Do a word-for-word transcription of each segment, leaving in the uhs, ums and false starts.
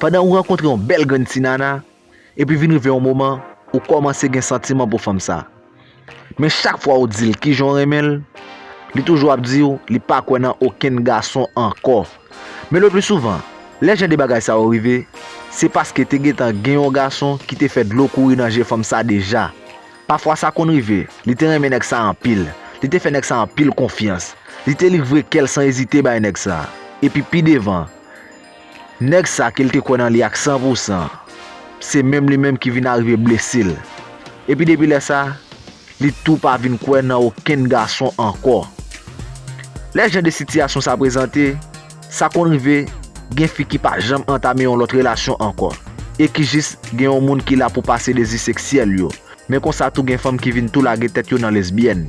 Pandan ou rankontre yon bèl grenn ti nana, epi vin rive yon moman, ou kòmanse gen santiman pou fanm sa. Men chak fwa ou di l kijan w renmen l, li toujou ap di w li pa kwè nan okenn gason ankò. Men le pli souvan, lè jan de bagay sa yo rive, se paske te gentan gen yon gason ki te fè dlo kouri nan je fanm sa deja. Pafwa sa konn rive, li te renmen nèg sa anpil, li te fè nèg sa anpil konfyans, li te livre kè l san ezite bay nèg sa. Epi pi devan, nèg sa ke l te kwè nan li ak san pou san, se menm li menm ki vin arive blese l. Epi depi lè sa, li tou pa vin kwè nan okenn gason ankò. Lè jan de sitiyasyon sa prezante, sa konn rive, gen fi ki pa janm antame yon lòt relasyon ankò, e ki jis gen yon moun ki la pou pase dezi seksyèl yo. Men konsa tou gen fanm ki vin tou lage tèt yo nan lesbyèn.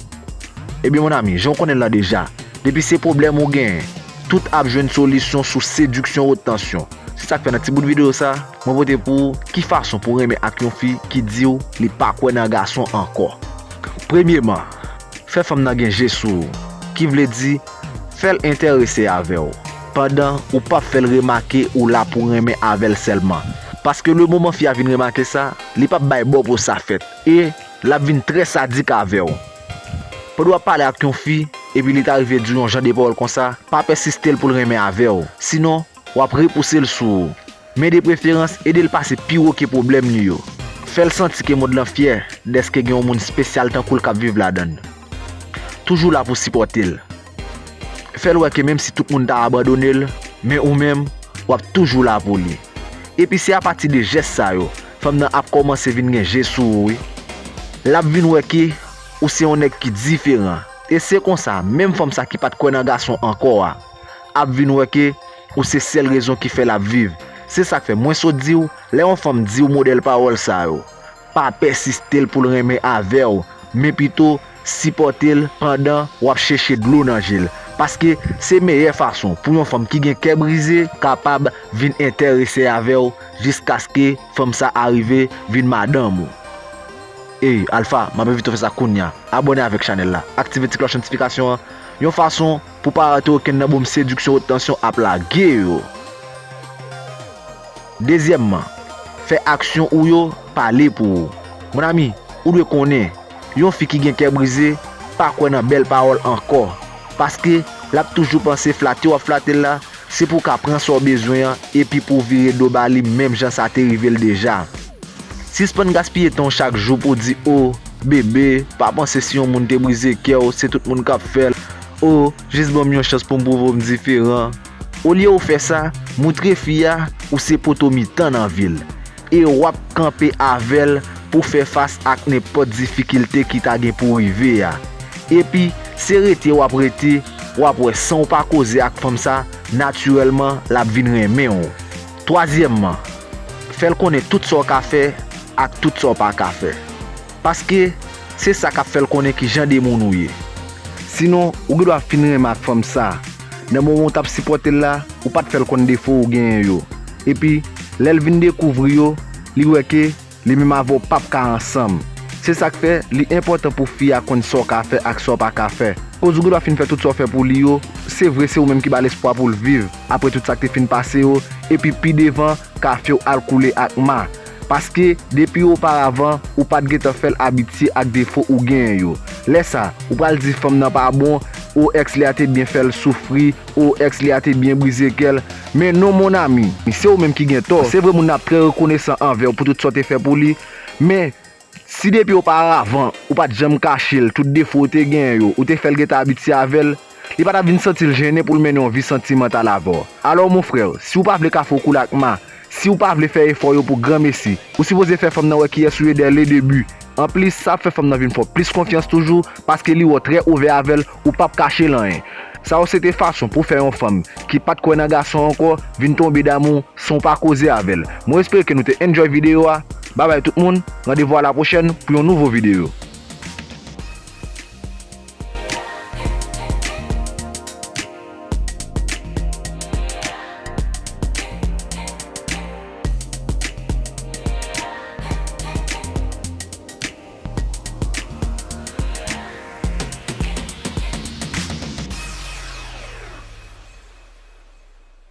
Ebyen mon ami, jan w konnen l lan deja, depi se pwoblèm ou genyen, tout ap jwenn solisyon sou sediksyon wot tansyon. Se sa k fè nan ti bout videyo sa, mwen pote pou ou ki fason pou w renmen ak yon fi ki di w li pa kwè nan gason ankò. Premyeman, fè fanm nan gen je sou ou, ki vle di fè l enterese avè w, pandan ou p ap fè l remake ou la pou renmen avè l sèlman. Paske le moman fi a vin remake sa, li p ap bay bò pou sa fèt, e l ap vin trè sadik avè w. Pandan w ap pale ak yon fi, epi li ta rive di w yon jan de pawòl konsa, pa pèsiste l pou l renmen avè w, sinon w ap repouse l sou ou. Men de preferans, ede l pase pi wo ke pwoblèm li yo. Fè l santi ke mond lan fyè dèske gen yon moun espesyal tankou l k ap viv ladan l. Toujou la pou sipòte l. Fè l wè ke menm si tout moun ta abandone l, men ou menm, w ap toujou la pou li. Epi se apati de jès sa yo, fanm nan ap kòmanse vin gen je sou ou wi. L ap vin wè ke ou se yon nèg ki diferan. E se konsa, menm fanm sa ki pa t kwè nan gason ankò a, ap vin wè ke ou se sèl rezon ki fè l ap viv. Se sa k fè mwen sot di w, lè yon fanm di w modèl pawòl sa yo, pa pèsiste l pou l renmen avè w, men pito sipòte l pandan w ap chèche dlo nan je l. Paske se meyè fason pou yon fanm ki gen kè brize kapab vin enterese avè w jiskaske fanm sa arive vin madanm ou. Ey, Alpha, m ap envite w fè sa kounya. Abòne avèk chanèl la, aktive ti klòch notifikasyon an, yon fason pou pa rate okenn nan bonm sediksyon wot tansyon ap lage yo. Dezyèmman, fè aksyon ou yo pale pou ou. Mon ami, ou dwe konnen, yon fi ki gen kè brize pa kwè nan bèl pawòl ankò, paske l ap toujou panse flate w ap flate l la, se pou w ka pran sa w bezwen an, epi pou w vire do ba li menm jan sa te rive l deja. Sispann gaspiye tan w chak jou pou w di, o, bebe, pa panse si yon moun te brize kè w, se tout moun k ap fè l. O, jis ban m yon chans pou m pwouve w m diferan. Olye w fè sa, moutre fi a ou se poto mitan nan vi l, e w ap kanpe avè l pou fè fas ak nenpòt difikilte ki ta gen pou rive a. Epi, se rete w ap rete, w ap wè san w pa koze ak fanm sa, natirèlman, l ap vin renmen w. Twazyèmman, fè l konnen tout sa w ka fè ak tout sa w pa ka fè. Paske, se sa k ap fè l konnen ki jan de moun ou ye. Sinon, ou gendwa fin renmen ak fanm sa. Nan moman w t ap sipòte l la, ou pa t fè l konn defo ou genyen yo. Epi, lè l vin dekouvri yo, li wè ke li menm avè w p ap ka ansanm. Se sa k fè, li enpòtan pou fi a konn sa w ka fè ak sa w pa ka fè. Koz ou gendwa fin fè tout sa w fè pou li yo, se vre se ou menm ki ba l espwa pou l viv, apre tout sa k te fin pase yo, epi pi devan, kafe w al koule ak ma. Paske, depi oparavan, ou pa t gentan fè l abitye ak defo ou genyen yo. Lè sa, ou pral di fanm nan pa bon, o èks li a te byen fè l soufri, o èks li a te byen brize kè l. Men non, mon ami, se ou menm ki gen tò. Se vre moun nan ap trè rekonesan anvè w pou tout sa w te fè pou li, men si depi oparavan, ou pa t janm kache l tout defo w te genyen yo, ou te fè l gentan abitye avè l, li pa t ap vin santi l jennen pou l mennen yon vi santimantal avè w. Alò, mon frè, si w pa vle kafe w koule ak ma, si w pa vle fè efò yo pou granmesi, ou sipoze fè fanm nan wè kiyès ou ye dès le début. Anplis, sa ap fè fanm nan vin fè w plis konfyans toujou, paske li wè w trè ouvè avè l, ou p ap kache l anyen. Sa yo se te fason pou fè yon fanm ki pa t kwè nan gason ankò vin tonbe damou san w pa koze avè l. Mwen espere ke nou te enjoy videyo a. Babay tout moun, randevou a la pwochèn pou yon nouvo videyo.